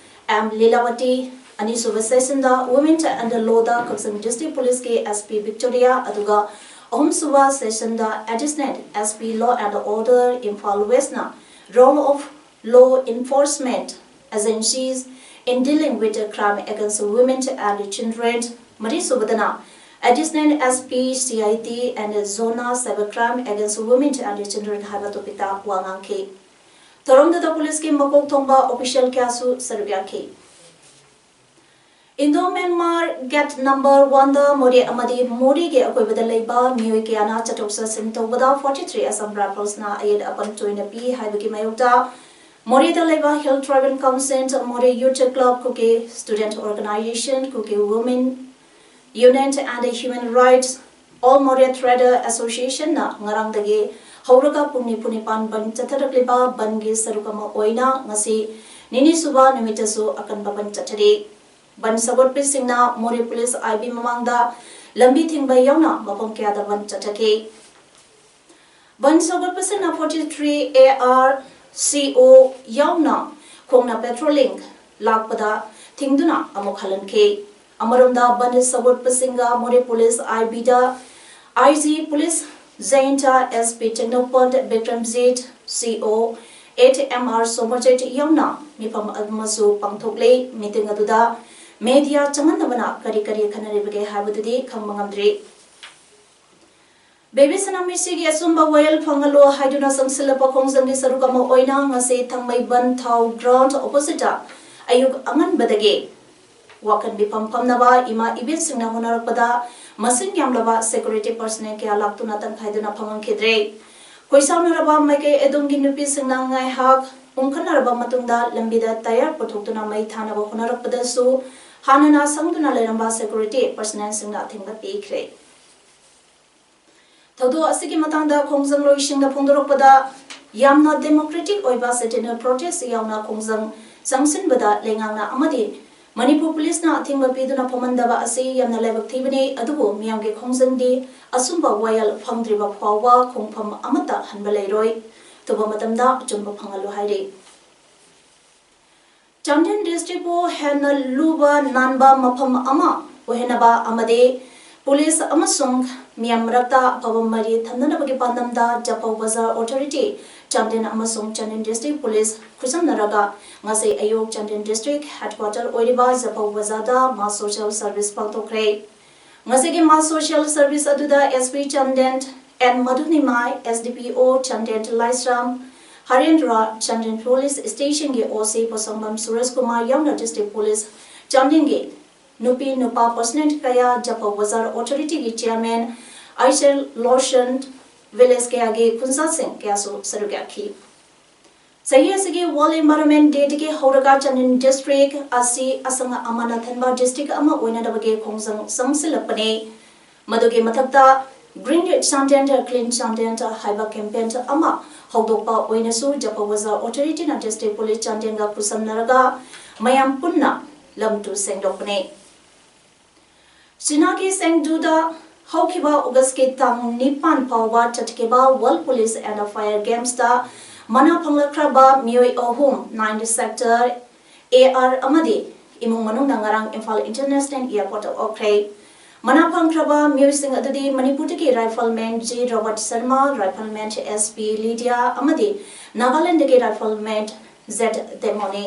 M ꯂꯤꯂꯥꯋꯇꯤ, ꯑꯅꯤꯁꯨꯕ session the Women and Law the Kakching District Police ꯀꯤ SP Victoria, ꯑꯗꯨꯒ ꯑꯍꯨꯝꯁꯨꯕ session the Additional SP Law and Order, Imphal West ꯅ Role of Law Enforcement Agencies in Dealing with Crime Against Women and Children, ꯃꯔꯤꯁꯨꯕꯗꯅ Additional SP CIT and Zona Cyber Crime Against Women and Children ꯍꯥꯏꯕ topic ꯇ ꯋꯥ ꯉꯥꯡꯈꯤ꯫ ꯊꯧꯔꯝꯗꯨꯗ police ꯀꯤ ꯃꯀꯣꯛ ꯊꯣꯡꯕ official ꯀꯌꯥꯁꯨ ꯁꯔꯨꯛ ꯌꯥꯈꯤ꯫ Indo Myanmar Gate number one ꯗ ꯃꯣꯔꯦ ꯑꯃꯗꯤ ꯃꯣꯔꯦꯒꯤ ꯑꯀꯣꯏꯕꯗ ꯂꯩꯕ ꯃꯤꯑꯣꯏ ꯀꯌꯥꯅ ꯆꯠꯊꯣꯛ ꯆꯠꯁꯤꯟ ꯇꯧꯕꯗ forty three Assam Rifles ꯅ ꯑꯌꯦꯠ ꯑꯄꯟ ꯇꯣꯏꯅ ꯄꯤ ꯍꯥꯏꯕꯒꯤ ꯃꯥꯌꯣꯛꯇ ꯃꯣꯔꯦꯗ ꯂꯩꯕ Hill Tribal Council, Moreh Youth Club, Kuki Student Organization, Kuki Women Union and Human Rights, All Moreh Trader Association ꯅ ꯉꯔꯥꯡꯗꯒꯤ ꯍꯧꯔꯒ ꯄꯨꯡ ꯅꯤꯐꯨ ꯅꯤꯄꯥꯟ ꯕꯟ ꯆꯠꯊꯔꯛꯂꯤꯕ ꯕꯟꯒꯤ ꯁꯔꯨꯛ ꯑꯃ ꯑꯣꯏꯅ ꯉꯁꯤ ꯅꯤꯅꯤꯁꯨꯕ ꯅꯨꯃꯤꯠꯇꯁꯨ ꯑꯀꯟꯕ ꯕꯟ ꯆꯠꯊꯔꯤ꯫ ꯕꯟ ꯁꯧꯒꯠꯄꯁꯤꯡꯅ ꯃꯣꯔꯦ police IB ꯃꯃꯥꯡꯗ ꯂꯝꯕꯤ ꯊꯤꯡꯕ ꯌꯥꯎꯅ ꯃꯐꯝ ꯀꯌꯥꯗ ꯕꯟ ꯆꯠꯊꯈꯤ꯫ ꯕꯟ ꯁꯧꯒꯠꯄꯁꯤꯡꯅ forty three ARCO ꯌꯥꯎꯅ ꯈꯣꯡꯅ patrolling ꯂꯥꯛꯄꯗ ꯊꯤꯡꯗꯨꯅ ꯑꯃꯨꯛ ꯍꯜꯍꯟꯈꯤ꯫ ꯑꯃꯔꯣꯝꯗ ꯕꯟ ꯁꯧꯒꯠꯄꯁꯤꯡꯒ ꯃꯣꯔꯦ police IB ꯗ IG police Jayanta, SP Technopant Bikramjit, CO eight MR Somarjit ꯌꯥꯎꯅ ꯃꯤꯐꯝ ꯑꯃꯁꯨ ꯄꯥꯡꯊꯣꯛꯂꯦ꯫ Meeting ꯑꯗꯨꯗ media ꯆꯪꯍꯟꯗꯕꯅ ꯀꯔꯤ ꯀꯔꯤ ꯈꯟꯅꯔꯤꯕꯒꯦ ꯍꯥꯏꯕꯗꯨꯗꯤ ꯈꯪꯕ ꯉꯝꯗ꯭ꯔꯤ꯫ ꯕꯦꯕꯤ ꯁꯅꯥꯃꯍꯤꯁꯤꯒꯤ ꯑꯆꯨꯝꯕ ꯋꯥꯌꯦꯜ ꯐꯪꯍꯜꯂꯨ ꯍꯥꯏꯗꯨꯅ ꯆꯪꯁꯤꯜꯂꯛꯄ ꯈꯣꯡꯖꯪꯒꯤ ꯁꯔꯨꯛ ꯑꯃ ꯑꯣꯏꯅ ꯉꯁꯤ ꯊꯥꯡꯃꯩꯕꯟ ꯊꯥꯎ ꯒ꯭ꯔꯥꯎꯟ ꯑꯣꯄꯣꯖꯤꯠꯇ ꯑꯌꯨꯛ ꯑꯉꯟꯕꯗꯒꯤ ꯋꯥꯈꯜ ꯃꯤꯐꯝ ꯐꯝꯅꯕ ꯏꯃꯥ ꯏꯕꯦꯟꯁꯤꯡꯅ ꯍꯣꯠꯅꯔꯛꯄꯗ ꯃꯁꯤꯡ ꯌꯥꯝꯂꯕ ꯁꯦꯀ꯭ꯌꯨꯔꯤꯇꯤ ꯄꯔꯁꯅꯦꯜ ꯀꯌꯥ ꯂꯥꯛꯇꯨꯅ ꯇꯪꯈꯥꯏꯗꯨꯅ ꯐꯝꯍꯟꯈꯤꯗ꯭ꯔꯦ꯫ ꯈꯣꯏꯁꯥꯎꯅꯔꯕ ꯃꯥꯏꯀꯩ ꯑꯗꯣꯝꯒꯤ ꯅꯨꯄꯤꯁꯤꯡꯅ ꯉꯥꯏꯍꯥꯛ ꯎꯪꯈꯠꯅꯔꯕ ꯃꯇꯨꯡꯗ ꯂꯝꯕꯤꯗ ꯇꯌꯥꯔ ꯄꯨꯊꯣꯛꯇꯨꯅ ꯃꯩ ꯊꯥꯅꯕ ꯍꯣꯠꯅꯔꯛꯄꯗꯁꯨ ꯍꯥꯟꯅꯅ ꯁꯪꯗꯨꯅ ꯂꯩꯔꯝꯕ ꯁꯦꯀ꯭ꯌꯨꯔꯤꯇꯤ ꯄꯔꯁꯅꯦꯜꯁꯤꯡꯅ ꯑꯊꯤꯡꯕ ꯄꯤꯈ꯭ꯔꯦ꯫ ꯊꯧꯗꯣꯛ ꯑꯁꯤꯒꯤ ꯃꯇꯥꯡꯗ ꯈꯣꯡꯖꯪꯂꯣꯏꯁꯤꯡꯅ ꯐꯣꯡꯗꯣꯔꯛꯄꯗ, ꯌꯥꯝꯅ ꯗꯦꯃꯣꯀ꯭ꯔꯦꯇꯤꯛ ꯑꯣꯏꯕ ꯁꯤꯇꯤꯖꯟ ꯄ꯭ꯔꯣꯇꯦꯁ ꯌꯥꯎꯅ ꯈꯣꯡꯖꯪ ꯆꯪꯁꯤꯟꯕꯗ ꯂꯩꯉꯥꯛꯅ ꯑꯃꯗꯤ ꯃꯅꯤꯄꯨꯔ ꯄꯨꯂꯤꯁꯅ ꯑꯊꯤꯡꯕ ꯄꯤꯗꯨꯅ ꯐꯝꯍꯟꯗꯕ ꯑꯁꯤ ꯌꯥꯝꯅ ꯂꯥꯏꯕꯛ ꯊꯤꯕꯅꯤ, ꯑꯗꯨꯕꯨ ꯃꯤꯌꯥꯝꯒꯤ ꯈꯣꯡꯖꯪꯗꯤ ꯑꯆꯨꯝꯕ ꯋꯥꯌꯦꯜ ꯐꯪꯗ꯭ꯔꯤꯕ ꯐꯥꯎꯕ ꯈꯣꯡꯐꯝ ꯑꯃꯠꯇ ꯍꯟꯕ ꯂꯩꯔꯣꯏ꯫ ꯊꯨꯕ ꯃꯇꯝꯗ ꯑꯆꯨꯝꯕ ꯐꯪꯍꯜꯂꯨ ꯍꯥꯏꯔꯤ꯫ ꯆꯥꯟꯗꯦꯜ ꯗꯤꯁꯇ꯭ꯔꯤꯛꯄꯨ ꯍꯦꯟꯅ ꯂꯨꯕ ꯅꯥꯟꯕ ꯃꯐꯝ ꯑꯃ ꯑꯣꯏꯍꯟꯅꯕ ꯑꯃꯗꯤ ꯄꯨꯂꯤꯁ ꯑꯃꯁꯨꯡ ꯃꯤꯌꯥꯝ ꯃꯔꯛꯇ ꯑꯐꯕ ꯃꯔꯤ ꯊꯝꯅꯅꯕꯒꯤ ꯄꯥꯟꯗꯝꯗ ꯖꯐꯧ ꯕꯖꯥꯔ ꯑꯣꯊꯣꯔꯤꯇꯤ ꯆꯥꯟꯗꯦꯜ ꯑꯃꯁꯨꯡ ꯆꯥꯟꯗꯦꯜ ꯗꯤꯁꯇ꯭ꯔꯤꯛ ꯄꯨꯂꯤꯁ ꯈꯨꯠꯁꯝꯅꯔꯒ ꯉꯁꯤ ꯑꯌꯨꯛ ꯆꯥꯟꯗꯦꯜ ꯗꯤꯁꯇ꯭ꯔꯤꯛ ꯍꯦꯗꯀ꯭ꯋꯥꯇꯔ ꯑꯣꯏꯔꯤꯕ ꯖꯐꯧ ꯕꯖꯥꯔꯗ ꯃꯥꯁ ꯁꯣꯁꯤꯌꯦꯜ ꯁꯔꯚꯤꯁ ꯄꯥꯡꯊꯣꯛꯈ꯭ꯔꯦ꯫ ꯉꯁꯤꯒꯤ ꯃꯥꯁ ꯁꯣꯁꯤꯌꯦꯜ ꯁꯔꯚꯤꯁ ꯑꯗꯨꯗ S P Chandel and ꯃꯙꯨꯅꯤꯃꯥꯏ, S D ꯄꯤ ꯑꯣ ꯆꯥꯟꯗꯦꯜ ꯂꯥꯏꯁ꯭ꯔꯥꯝ ꯍꯔꯦꯟꯗ꯭ꯔ, ꯆꯥꯟꯗꯦꯜ ꯄꯨꯂꯤꯁ ꯁ꯭ꯇꯦꯁꯟꯒꯤ ꯑꯣ ꯁꯤ ꯄꯣꯁꯪꯕꯝ ꯁꯨꯔꯖ ꯀꯨꯃꯥꯔ ꯌꯥꯎꯅ ꯗꯤꯁꯇ꯭ꯔꯤꯛ ꯄꯨꯂꯤꯁ ꯆꯥꯟꯗꯦꯜꯒꯤ ꯅꯨꯄꯤ ꯅꯨꯄꯥ ꯄꯔꯁꯅꯦꯜ ꯀꯌꯥ, ꯖꯐꯧ ꯕꯖꯥꯔ ꯑꯣꯊꯣꯔꯤꯇꯤꯒꯤ ꯆꯤꯌꯔꯃꯦꯟ ꯑꯥꯏꯆꯦꯜ ꯂꯣꯁꯟ, ꯚꯤꯂꯦꯖ ꯀꯌꯥꯒꯤ ꯈꯨꯟꯖꯥꯁꯤꯡ ꯀꯌꯥꯁꯨ ꯁꯔꯨꯛ ꯌꯥꯈꯤ꯫ ꯆꯍꯤ ꯑꯁꯤꯒꯤ ꯋꯥꯔꯜꯗ ꯏꯟꯚꯥꯏꯔꯣꯟꯃꯦꯟ ꯗꯦꯗꯒꯤ ꯍꯧꯔꯒ ꯆꯥꯟꯗꯦꯜ ꯗꯤꯁꯇ꯭ꯔꯤꯛ ꯑꯁꯤ ꯑꯁꯪ ꯑꯃꯥꯟꯅ ꯊꯟꯕ ꯗꯤꯁꯇ꯭ꯔꯤꯛ ꯑꯃ ꯑꯣꯏꯅꯅꯕꯒꯤ ꯈꯣꯡꯖꯪ ꯆꯪꯁꯤꯜꯂꯛꯄꯅꯤ꯫ ꯃꯗꯨꯒꯤ ꯃꯊꯛꯇ Green Chandel, Clean Chandel ꯍꯥꯏꯕ ꯀꯦꯝꯄꯦꯟ ꯑꯃ ꯍꯧꯗꯣꯛꯄ ꯑꯣꯏꯅꯁꯨ ꯖꯐꯧ ꯕꯖꯥꯔ ꯑꯣꯊꯣꯔꯤꯇꯤꯅ ꯗꯤꯁꯇ꯭ꯔꯤꯛ ꯄꯨꯂꯤꯁ ꯆꯥꯟꯗꯦꯜꯒ ꯈꯨꯠꯁꯝꯅꯔꯒ ꯃꯌꯥꯝ ꯄꯨꯟꯅ ꯂꯝ ꯇꯨ ꯁꯦꯡꯗꯣꯛꯄꯅꯤ꯫ ꯆꯤꯅꯥꯒꯤ ꯆꯦꯡꯗꯨꯗ ꯍꯧꯈꯤꯕ ꯑꯣꯒꯁꯀꯤ ꯇꯥꯡ ꯅꯤꯄꯥꯟ ꯐꯥꯎꯕ ꯆꯠꯈꯤꯕ World Police and Fire Gamesꯇ ꯃꯅꯥ ꯐꯪꯂꯛꯈ꯭ꯔꯕ ꯃꯤꯑꯣꯏ ꯑꯍꯨꯝ, Ninth Sector, ꯑꯦ ꯑꯥꯔ ꯑꯃꯗꯤ ꯏꯃꯨꯡ ꯃꯅꯨꯡꯅ ꯉꯔꯥꯡ ꯏꯝꯐꯥꯜ ꯏꯟꯇꯔꯅꯦꯁꯅꯦꯜ ꯑꯦꯌꯔꯄꯣꯔꯠꯇ ꯑꯣꯛꯈ꯭ꯔꯦ꯫ ꯃꯅꯥ ꯐꯪꯈ꯭ꯔꯕ ꯃꯤꯑꯣꯏꯁꯤꯡ ꯑꯗꯨꯗꯤ ꯃꯅꯤꯄꯨꯔꯗꯒꯤ rifleman G Robert Sharma, rifleman S P Lydia ꯑꯃꯗꯤ ꯅꯥꯒꯥꯂꯦꯟꯗꯒꯤ ꯔꯥꯏꯐꯜꯃꯦꯟ ꯖꯦꯠ ꯇꯦꯃꯣꯅꯤ꯫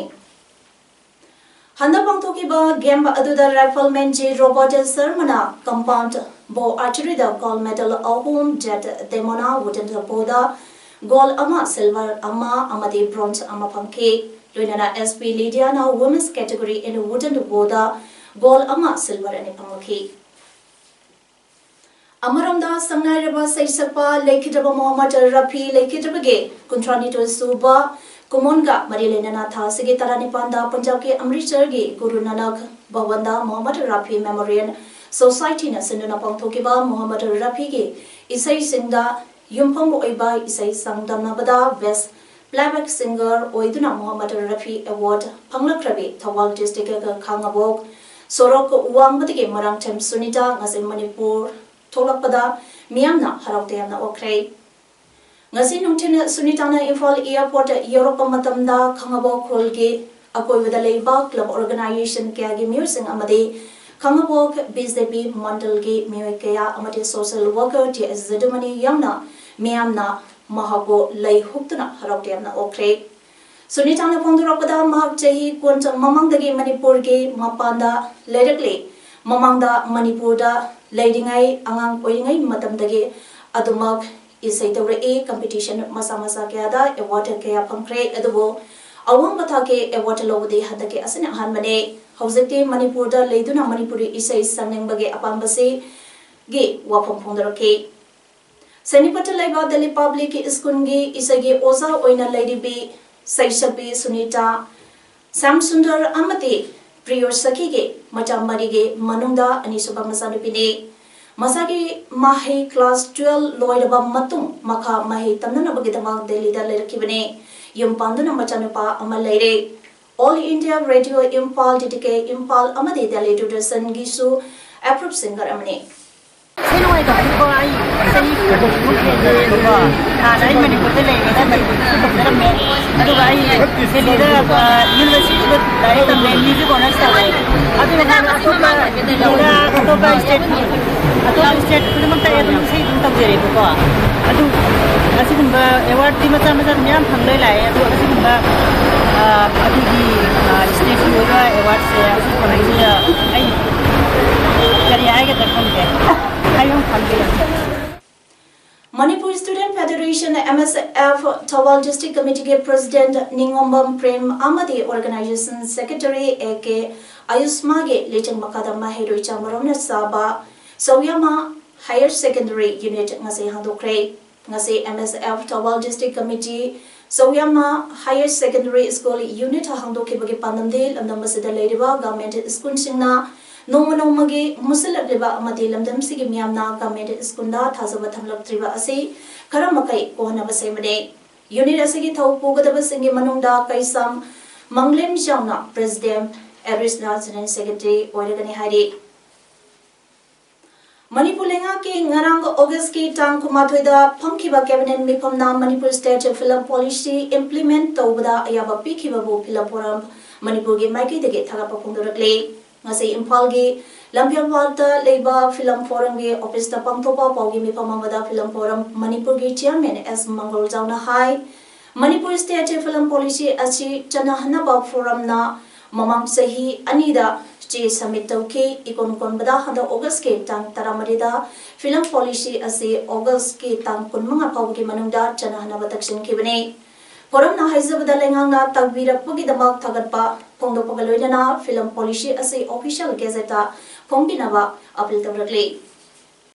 ꯍꯟꯗꯛ ꯄꯥꯡꯊꯣꯛꯈꯤꯕ ꯒꯦꯝ ꯑꯗꯨꯗ ꯔꯥꯏꯐꯜꯃꯦꯟ ꯖꯤ ꯔꯣꯕꯔꯠ ꯁꯔꯃꯅ ꯀꯝꯄꯥꯎꯟꯗ Bow archeryꯗ gold medal ꯑꯍꯨꯝ, Jet Demona wooden bowꯗ gold ꯑꯃ, silver ꯑꯃ ꯑꯃꯗꯤ bronze ꯑꯃ ꯐꯪꯈꯤ꯫ ꯂꯣꯏꯅꯅ S P Lydiaꯅ women's category in wooden bowꯗ gold ꯑꯃ, silver ꯑꯅꯤ ꯐꯪꯂꯛꯈꯤ꯫ ꯑꯃꯔꯣꯝꯗ ꯁꯪꯅꯥꯏꯔꯕ ꯁꯩꯁꯛꯄ ꯂꯩꯈꯤꯗ꯭ꯔꯕ ꯃꯣꯍꯝꯃꯗ ꯔꯐꯤ ꯂꯩꯈꯤꯗ꯭ꯔꯕꯒꯤ ꯀꯨꯟꯊ꯭ꯔꯥꯅꯤꯊꯣꯏ ꯁꯨꯕ ꯀꯨꯝꯑꯣꯟꯒ ꯃꯔꯤ ꯂꯩꯅꯅ ꯊꯥ ꯑꯁꯤꯒꯤ ꯇꯔꯥꯅꯤꯄꯥꯟꯗ ꯄꯟꯖꯥꯕꯀꯤ ꯑꯃ꯭ꯔꯤꯠꯁꯔꯒꯤ ꯒꯨꯔꯨ ꯅꯥꯅꯛ ꯚꯋꯟꯗ ꯃꯣꯍꯝꯃꯗ ꯔꯐꯤ ꯃꯦꯃꯣꯔꯤꯌꯦꯜ ꯁꯣꯁꯥꯏꯇꯤꯅ ꯁꯤꯟꯗꯨꯅ ꯄꯥꯡꯊꯣꯛꯈꯤꯕ ꯃꯣꯍꯝꯃꯗ ꯔꯐꯤꯒꯤ ꯏꯁꯩꯁꯤꯡꯗ ꯌꯨꯝꯐꯝ ꯑꯣꯏꯕ ꯏꯁꯩ ꯆꯥꯡꯗꯝꯅꯕꯗ best playback singer ꯑꯣꯏꯗꯨꯅ ꯃꯣꯍꯝꯃꯗ ꯔꯐꯤ award ꯐꯪꯂꯛꯈ꯭ꯔꯕꯤ ꯊꯧꯕꯥꯜ districtꯀꯤ ꯈꯥꯉꯕꯣꯛ ꯁꯣꯔꯣꯛ ꯋꯥꯡꯃꯗꯒꯤ ꯃꯣꯏꯔꯥꯡꯊꯦꯝ ꯁꯨꯅꯤꯇꯥ ꯉꯁꯤ ꯃꯅꯤꯄꯨꯔ ꯊꯣꯛꯂꯛꯄꯗ ꯃꯤꯌꯥꯝꯅ ꯍꯔꯥꯎ ꯇꯌꯥꯝꯅ ꯑꯣꯛꯈ꯭ꯔꯦ꯫ ꯉꯁꯤ ꯅꯨꯡꯊꯤꯜ ꯁꯨꯅꯤꯇꯥꯅ ꯏꯝꯐꯥꯜ airport ꯌꯧꯔꯛꯄ ꯃꯇꯝꯗ ꯈꯥꯉꯕꯣꯛ ꯈꯨꯜꯒꯤ ꯑꯀꯣꯏꯕꯗ ꯂꯩꯕ club organisation ꯀꯌꯥꯒꯤ ꯃꯤꯑꯣꯏꯁꯤꯡ ꯑꯃꯗꯤ ꯈꯥꯉꯕꯣꯛ B J P ꯃꯟꯗꯜꯒꯤ ꯃꯤꯑꯣꯏ ꯀꯌꯥ ꯑꯃꯗꯤ social worker T S ꯖꯗꯨꯃꯅꯤ ꯌꯥꯎꯅ ꯃꯤꯌꯥꯝꯅ ꯃꯍꯥꯛꯄꯨ ꯂꯩ ꯍꯨꯛꯇꯨꯅ ꯍꯔꯥꯎ ꯇꯌꯥꯝꯅ ꯑꯣꯛꯈ꯭ꯔꯦ꯫ ꯁꯨꯅꯤꯇꯥꯅ ꯐꯣꯡꯗꯣꯔꯛꯄꯗ, ꯃꯍꯥꯛ ꯆꯍꯤ ꯀꯨꯟ ꯃꯃꯥꯡꯗꯒꯤ ꯃꯅꯤꯄꯨꯔꯒꯤ ꯃꯄꯥꯟꯗ ꯂꯩꯔꯛꯂꯤ꯫ ꯃꯃꯥꯡꯗ ꯃꯅꯤꯄꯨꯔꯗ ꯂꯩꯔꯤꯉꯩ, ꯑꯉꯥꯡ ꯑꯣꯏꯔꯤꯉꯩ ꯃꯇꯝꯗꯒꯤ ꯑꯗꯨꯃꯛ ꯏꯁꯩ ꯇꯧꯔꯛꯏ, competition ꯃꯆꯥ ꯃꯆꯥ ꯀꯌꯥꯗ award ꯀꯌꯥ ꯐꯪꯈ꯭ꯔꯦ꯫ ꯑꯗꯨꯕꯨ ꯑꯋꯥꯡꯕ ꯊꯥꯛꯀꯤ award ꯂꯧꯕꯗꯤ ꯍꯟꯗꯛꯀꯤ ꯑꯁꯤꯅ ꯑꯍꯥꯟꯕꯅꯤ꯫ ꯍꯧꯖꯤꯛꯇꯤ ꯃꯅꯤꯄꯨꯔꯗ ꯂꯩꯗꯨꯅ ꯃꯅꯤꯄꯨꯔꯤ ꯏꯁꯩ ꯁꯛꯅꯤꯡꯕꯒꯤ ꯑꯄꯥꯝꯕꯁꯤꯒꯤ ꯋꯥꯐꯝ ꯐꯣꯡꯗꯣꯔꯛꯈꯤ꯫ ꯁꯦꯅꯤꯄꯥꯠꯇ ꯂꯩꯕ ꯗꯦꯜꯂꯤ ꯄꯕ꯭ꯂꯤꯛ ꯁ꯭ꯀꯨꯜꯒꯤ ꯏꯁꯩꯒꯤ ꯑꯣꯖꯥ ꯑꯣꯏꯅ ꯂꯩꯔꯤꯕꯤ ꯁꯩꯁꯛꯄꯤ ꯁꯨꯅꯤꯇꯥ ꯁ꯭ꯌꯥꯝꯁꯨꯟꯗꯔ ꯑꯃꯗꯤ ꯄ꯭ꯔꯤꯌꯣ ꯁꯈꯤꯒꯤ ꯃꯆꯥ ꯃꯔꯤꯒꯤ ꯃꯅꯨꯡꯗ ꯑꯅꯤꯁꯨꯕ ꯃꯆꯥꯅꯨꯄꯤꯅꯤ꯫ ꯃꯁꯥꯒꯤ ꯃꯍꯩ class twelve ꯂꯣꯏꯔꯕ ꯃꯇꯨꯡ ꯃꯈꯥ ꯃꯍꯩ ꯇꯝꯅꯅꯕꯒꯤꯗꯃꯛ ꯗꯦꯜꯂꯤꯗ ꯂꯩꯔꯛꯈꯤꯕꯅꯤ꯫ ꯌꯨꯝ ꯄꯥꯟꯗꯨꯅ ꯃꯆꯥꯅꯨꯄꯥ ꯑꯃ ꯂꯩꯔꯦ꯫ All India Radio Imphal, D T K Imphal ꯑꯃꯗꯤ Delhi Doordarshanꯒꯤꯁꯨ approved singer ꯑꯃꯅꯤ꯫ ꯏꯁꯩ ꯅꯨꯡꯉꯥꯏꯇꯕꯗꯤꯀꯣ, ꯑꯩ ꯆꯍꯤ ꯀꯨꯟꯃꯨꯛ ꯍꯦꯜꯂꯦꯕꯀꯣ꯫ ꯍꯥꯟꯅ ꯑꯩ ꯃꯅꯤꯄꯨꯔꯗ ꯂꯩꯔꯤꯉꯩꯗ ꯃꯅꯤꯄꯨꯔꯗ ꯇꯝꯖꯔꯝꯃꯦ꯫ ꯑꯗꯨꯒ ꯑꯩ ꯗꯦꯜꯂꯤꯗ, ꯑ, universityꯗ ꯂꯥꯏꯔꯤꯛ ꯇꯝꯃꯦ, music honours ꯇꯧꯋꯦ꯫ ꯑꯗꯨꯅ ꯑꯇꯣꯞꯄ, ꯑꯇꯣꯞꯄ state, ꯑꯇꯣꯞꯄ state ꯈꯨꯗꯤꯡꯃꯛꯇ ꯑꯩ ꯑꯗꯨꯝ ꯏꯁꯩ ꯑꯗꯨꯝ ꯇꯧꯖꯔꯦꯕꯀꯣ꯫ ꯑꯗꯨ ꯑꯁꯤꯒꯨꯝꯕ awardꯇꯤ ꯃꯆꯥ ꯃꯆꯥ ꯃꯌꯥꯝ ꯐꯪꯂꯣꯏ ꯂꯥꯛꯑꯦ꯫ ꯑꯗꯣ ꯑꯁꯤꯒꯨꯝꯕ, ꯑ, ꯑꯩꯈꯣꯏꯒꯤ, ꯑ, stateꯀꯤ ꯑꯣꯏꯕ awardꯁꯦ ꯑꯁꯤ ꯐꯪꯕꯁꯤꯗ ꯑꯩ ꯀꯔꯤ ꯍꯥꯏꯒꯗ꯭ꯔꯥ ꯈꯪꯗꯦ꯫ Manipur Student Federation, M S F, Thoubal District Committee ꯒꯤ President ꯅꯤꯉꯣꯝꯕꯝ ꯄ꯭ꯔꯦꯝ ꯑꯃꯗꯤ Organization Secretary A K ꯑꯌꯨꯁꯃꯥꯒꯤ ꯂꯨꯆꯤꯡ ꯃꯈꯥꯗ ꯃꯍꯩꯔꯣꯏ ꯆꯥꯃꯔꯣꯝꯅ ꯁꯥꯕ ꯁꯧꯌꯥꯃꯥ Higher Secondary Unit ꯉꯁꯤ ꯍꯥꯡꯗꯣꯛꯈ꯭ꯔꯦ꯫ ꯉꯁꯤ M S F Thoubal District Committee ꯁꯧꯌꯥꯃꯥ Higher Secondary School Unit ꯍꯥꯡꯗꯣꯛꯈꯤꯕꯒꯤ ꯄꯥꯟꯗꯝꯗꯤ ꯂꯝꯗꯝ ꯑꯁꯤꯗ ꯂꯩꯔꯤꯕ government school ꯁꯤꯡꯅ ꯅꯣꯡꯃ ꯅꯣꯡꯃꯒꯤ ꯃꯨꯁꯤꯜꯂꯛꯂꯤꯕ ꯑꯃꯗꯤ ꯂꯝꯗꯝꯁꯤꯒꯤ ꯃꯤꯌꯥꯝꯅ government school ꯗ ꯊꯥꯖꯕ ꯊꯝꯂꯛꯇ꯭ꯔꯤꯕ ꯑꯁꯤ ꯈꯔ ꯃꯈꯩ ꯀꯣꯛꯍꯟꯅꯕ ꯁꯦꯝꯕꯅꯤ꯫ Unit ꯑꯁꯤꯒꯤ ꯊꯧ ꯄꯨꯒꯗꯕꯁꯤꯡꯒꯤ ꯃꯅꯨꯡꯗ ꯀꯩꯁꯥꯝ ꯃꯪꯂꯦꯝ ꯆꯥꯎꯅ President, ꯑꯦꯔꯤꯁꯅ General Secretary ꯑꯣꯏꯔꯒꯅꯤ ꯍꯥꯏꯔꯤ꯫ ꯃꯅꯤꯄꯨꯔ ꯂꯩꯉꯥꯛꯀꯤ ꯉꯔꯥꯡ August ꯀꯤ ꯇꯥꯡ ꯀꯨꯟꯃꯥꯊꯣꯏꯗ ꯐꯝꯈꯤꯕ Cabinet ꯃꯤꯐꯝꯅ Manipur State Film Policy implement ꯇꯧꯕꯗ ꯑꯌꯥꯕ ꯄꯤꯈꯤꯕꯕꯨ Film Forum ꯃꯅꯤꯄꯨꯔꯒꯤ ꯃꯥꯏꯀꯩꯗꯒꯤ ꯊꯥꯒꯠꯄ ꯐꯣꯡꯗꯣꯔꯛꯂꯤ꯫ ꯉꯁꯤ ꯏꯝꯐꯥꯜꯒꯤ ꯂꯝꯐꯦꯜꯄꯥꯠꯇ ꯂꯩꯕ Film Forum ꯒꯤ office ꯇ ꯄꯥꯡꯊꯣꯛꯄ ꯄꯥꯎꯒꯤ ꯃꯤꯐꯝ ꯑꯃꯗ Film Forum ꯃꯅꯤꯄꯨꯔꯒꯤ Chairman ꯑꯦꯁ ꯃꯪꯒꯣꯜꯖꯥꯎꯅ ꯍꯥꯏ, ꯃꯅꯤꯄꯨꯔ State Film Policy ꯑꯁꯤ ꯆꯠꯅꯍꯟꯅꯕ Forum ꯅ ꯃꯃꯥꯡ ꯆꯍꯤ ꯑꯅꯤꯗ ꯆꯦ submit ꯇꯧꯈꯤ꯫ ꯏꯀꯣꯟ ꯀꯣꯟꯕꯗ ꯍꯟꯗꯛ August ꯀꯤ ꯇꯥꯡ ꯇꯔꯥꯃꯔꯤꯗ Film Policy ꯑꯁꯤ August ꯀꯤ ꯇꯥꯡ ꯀꯨꯟꯃꯉꯥ ꯐꯥꯎꯕꯒꯤ ꯃꯅꯨꯡꯗ ꯆꯠꯅꯍꯟꯅꯕ ꯇꯛꯁꯤꯟꯈꯤꯕꯅꯤ꯫ Forum ꯅ ꯍꯥꯏꯖꯕꯗ, ꯂꯩꯉꯥꯛꯅ ꯇꯥꯛꯄꯤꯔꯛꯄꯒꯤꯗꯃꯛ ꯊꯥꯒꯠꯄ ꯐꯣꯡꯗꯣꯛꯄꯒ ꯂꯣꯏꯅꯅ Film Policy ꯑꯁꯤ Official Gazette ꯇ ꯐꯣꯡꯕꯤꯅꯕ appeal ꯇꯧꯔꯛꯂꯤ꯫